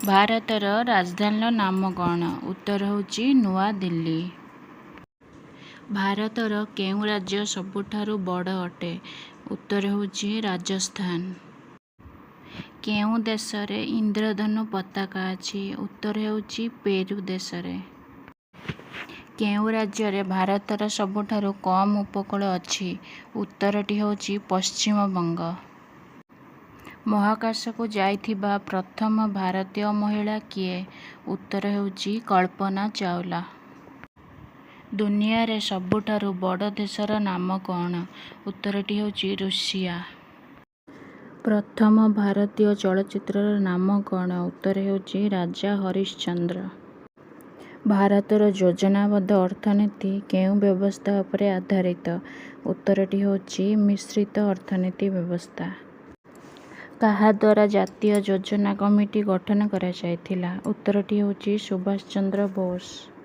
ଭାରତର ରାଜଧାନୀର ନାମ କ'ଣ? ଉତ୍ତର ହେଉଛି ନୂଆଦିଲ୍ଲୀ। ଭାରତର କେଉଁ ରାଜ୍ୟ ସବୁଠାରୁ ବଡ଼ ଅଟେ? ଉତ୍ତର ହେଉଛି ରାଜସ୍ଥାନ। କେଉଁ ଦେଶରେ ଇନ୍ଦ୍ରଧନୁ ପତାକା ଅଛି? ଉତ୍ତର ହେଉଛି ପେରୁ ଦେଶରେ। କେଉଁ ରାଜ୍ୟରେ ଭାରତର ସବୁଠାରୁ କମ୍ ଉପକୂଳ ଅଛି? ଉତ୍ତରଟି ହେଉଛି ପଶ୍ଚିମବଙ୍ଗ। ମହାକାଶକୁ ଯାଇଥିବା ପ୍ରଥମ ଭାରତୀୟ ମହିଳା କିଏ? ଉତ୍ତର ହେଉଛି କଳ୍ପନା ଚାୱଲା। ଦୁନିଆରେ ସବୁଠାରୁ ବଡ଼ ଦେଶର ନାମ କ'ଣ? ଉତ୍ତରଟି ହେଉଛି ରୁଷିଆ। ପ୍ରଥମ ଭାରତୀୟ ଚଳଚ୍ଚିତ୍ରର ନାମ କ'ଣ? ଉତ୍ତର ହେଉଛି ରାଜା ହରିଶ୍ଚନ୍ଦ୍ର। ଭାରତର ଯୋଜନାବଦ୍ଧ ଅର୍ଥନୀତି କେଉଁ ବ୍ୟବସ୍ଥା ଉପରେ ଆଧାରିତ? ଉତ୍ତରଟି ହେଉଛି ମିଶ୍ରିତ ଅର୍ଥନୀତି ବ୍ୟବସ୍ଥା। କାହାଦ୍ୱାରା ଜାତୀୟ ଯୋଜନା କମିଟି ଗଠନ କରାଯାଇଥିଲା? ଉତ୍ତରଟି ହେଉଛି ସୁଭାଷ ଚନ୍ଦ୍ର ବୋଷ।